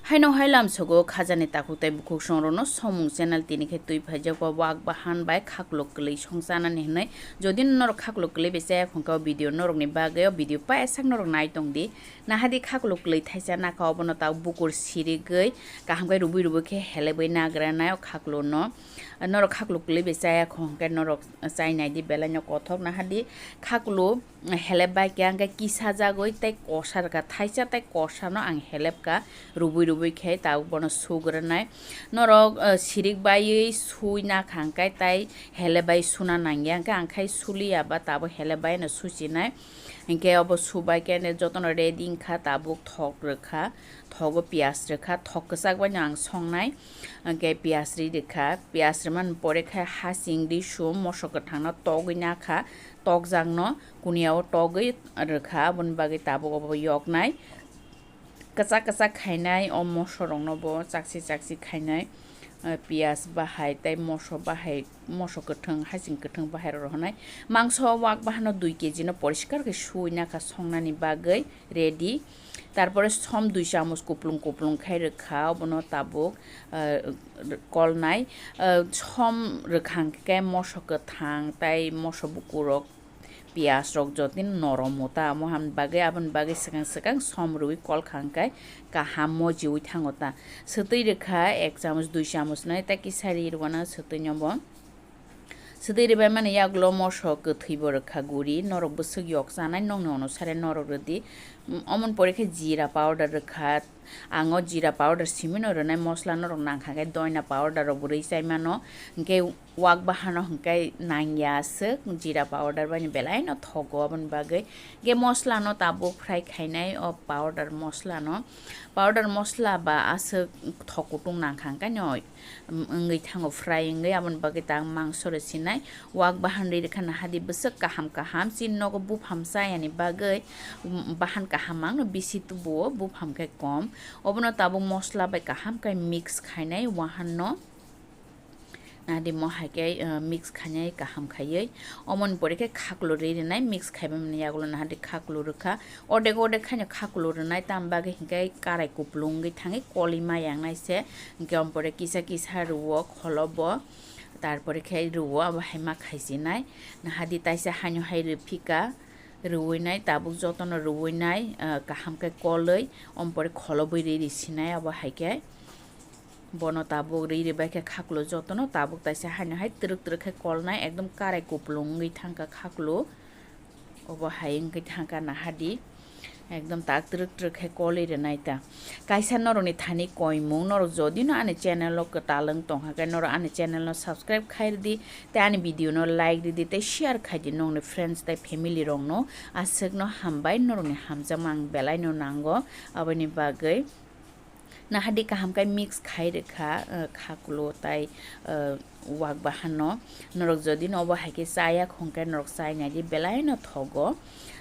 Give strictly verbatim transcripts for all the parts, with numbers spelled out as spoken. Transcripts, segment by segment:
Haino hai lamsogo khajani takhuk tei bukhuk songrokno Somung channel tini khe twi phaijak o wak bahan bai khaklok kwlwi song chanani hwnwi. Jodi norok khaklok kwlwi bai chaya khongkha o video norokni bagwi o video paisa norok nai tongdi. Nahadi khaklok kwlwi thaisa nakha obono ta bukur sirigwi kaham khe rubui rubui khe helebwi nagranai o khaklokno. Norok khaklok kwlwi bai chaya khongkhe norok chai naidi belaino kothok nahadi khaklok. Helep bai khe ang khe kisa jagwi tei kosa rwkha, thaisa tei kosa no ang helep kha, rubui rubui khe tabuk bono sugranai. Norok, eh, sirik baiwi sui nakha hwnkhe tei helep bai suna nangya hwnkhe ang khai suliya ba tabuk helep bai no suchinai. Hwnkhe obo subai khe jotono ready wngkha, tabuk thok rwkha, thogo piyaj rwkha, thok kwchak bai no ang songnai. Hwnkhe piyaj ri rwkha, piyaj rwmani pore khe hasing risum moso kwthangno togwi nakha, tokjakno kuniya o togwi rwkha, aboni bagwi tabuk obo yoknai. Kwchak kwchak khainai o moso rokno bo chakchi chakchi khainai, eh, piyaj bahai tei moso bahai, moso kwthwng, hasing kwthwng bahai rok rohornai. Mangso wak bahano dui kg no poriskar khe suwi nakha songnani bagwi ready. Tarpore som dui chamuch kuplung kuplung khai rwkha, obono tabuk, eh, kolnai, eh, som rwkha hwnkhe moso kwthang tei moso bukurok, piyaj rok jotoni norom ota, amo ham bagwi, aboni bagwi swkang swkang som rwui kol kha hwnkhe kaham mojiui thango ta. Swtwi rwkha ek chamuch dui chamuch nai tei kisa ri rwna swtwi no bo. Swtwi rwbai mani yagulo moso kwthwi bo rwkha guri, norok bwswk yok chanai nokni onusare norok rwdi. Omoni pore khe jira powder rwkha, ang o jira powder simi no rwnai, mosla norok nangkha khe doina powder rok bo rwi chai mano. Hwnkhe wak bahano hwnkhe nangya aswk jira powder bai no belai no thogo, aboni bagwi hwnkhe mosla no tabuk fry khainai o powder mosla no. Powder mosla ba aswk thok kutung nangkha hwnkhe no, um, wngwi thango fry wngwi, aboni bagwi ta ang mangso rw sinai. Wak bahan ri rwkha nahadi bwswk kaham kaham, chini nogo bupham chayani bagwi, um, bahan kaham ang no bisi tubuo, bupham khe kom. Obono tabuk mosla bai kaham khe mix khainai wahan no. Nahadi mo hai khe, uh, mix khainai kaham khaiwi. Omoni pore khe khaklo ri rwnai mix khaibai mani yagulo nahadi khaklo rwkha. Odek odek khaino khaklo rwnai, tam bagwi hinkhe karai kupulung wngwi thangwi kolima yangnai se. Hinkhe omo pore kisa kisa rwo kholo bo, tarpore khe rwo abo hai ma khaisinai. Nahadi taisa haino hai rwphika, rwinai tabuk jotono rwinai, ah, kaham khe kolwi omo pore kholobwi ri risinai abo hai khe. Bono tabuk ri ribai khe khaklo jotono tabuk taisa haino hai twrwk twrwk khe kolnai, ekdom karai kupulung wngwi thangkha khaklo. Obo hai wngwi thangkha nahadi. Ekdom tak twrwk twrwk khe kolwi rwnai ta. Kaisa norokni thani koimung, norok jodi no ani channel o kwtal wng tongkha khe norok ani channel no subscribe khai rwdi, tei ani video no like rwdi, tei share khaidi nokni friends tei family rokno. Aswkno hambai, norokni hamjakma ang belai no nango, aboni bagwi. Nahadi kaham khe mix khai rwkha, uh, khaklo tai, uh, wak bahan no. Norok jodi no obo hai khe chaya khong khe norok chai nai di belai no thogo.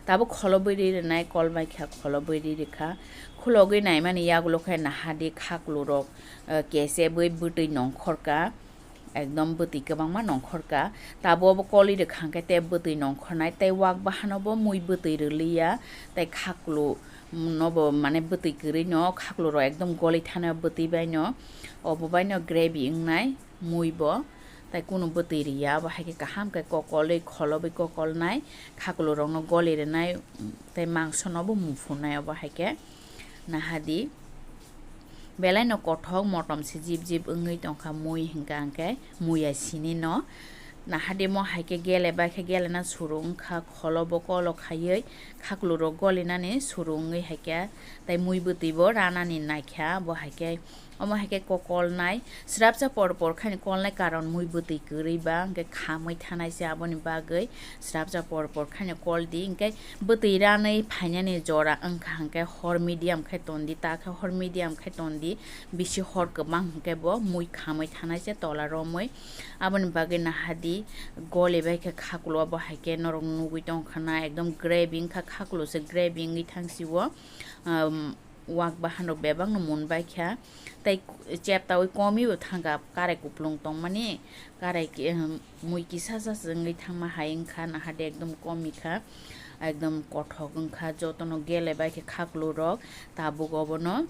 Tabuk kholobwi ri rwnai, kol bai kha kholobwi ri rwkha. Khulogwi naimani yagulo khe nahadi khaklo rok, uh, kesebwi bwtwi nongkhor ka. Ekdom bwtwi kwbangma nongkhor ka. Tabuk obo kolwi rwkha hwnkhe tei bwtwi nongkhornai tei wak bahano bo mui bwtwi rwliya tei khaklo, mm, nobo mane bwtwi kwrwi no khaklo rok ekdom goli thana bwtwi bai no, obo bai no gravy wngnai mui bo. Tai kunu bwtwi rwya, obo hai khe kaham khe kokolwi kholobwi kokolnai, khaklo rok no goli rwnai, mm, tei mangso no bo muphunai obo hai khe. Nahadi belai no kothok motom se jip jip wngwi tongkha mui hwnkha hwnkhe muiya sini no. Nahadi mo hai khe gele bai khe gele na suru wngkha kholo bo kolo khaiwi khaklo rok goli nani suru wngwi hai khe tei mui bwtwi bo ranani naikha bo hai khe. Omo hai khe kokolnai, srapsa por por khaino kolnai, karon mui bwtwi kwrwi ba hwnkhe khamwi thanai se, aboni bagwi srapsa por por khaino kol di. Hwnkhe bwtwi ranwi phainani jora wngkha hwnkhe hor medium khe ton di, ta khe hor medium khe ton di, bisi hor kwbang hwnkhe bo mui khamwi thanai se tola romwi. Aboni bagwi nahadi goli bai khe khaklo bo hai khe norok nugwi tongkha na, ekdom gravy wngkha, khaklo se gravy wngwi thang si o. Um, wak bahan rok bebak no mun bai kha, tei cheptaui komi bo thangkha, karai kuplung tongmani, karai ki-, ehm, mui kisa sa se wngwi thangma hai wngkha, nahadi ekdom komi kha, ekdom kothok wngkha, jotono gele bai khe khaklo rok tabuk obono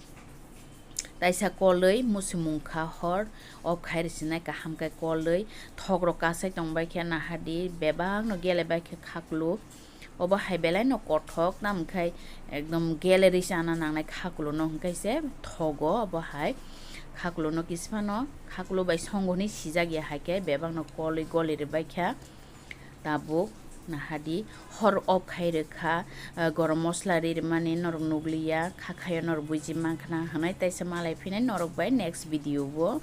Taisa kolwi musimung kha hor, off khai rwsinai kaham khe kolwi, thokrok kasai tongbai khe nahardi, bebakno gelebai khe khaklu. Obo hai belai no kothok, tamo khe ekdom gele rwi chana nangnai khaklu no hwnkhe se thogo. Obo hai khaklu no kisa phano khaklu bai songo hwnwi sijak ya, hai khe bebakno kolwi goli rwbai kha. Tabuk nahardi, hor off khai rwkha, ah, gorom mosla ri rwmani norok nukliya, kha khaio norok buji mankha na hwnwi taisa malai phinai norok bai next video o.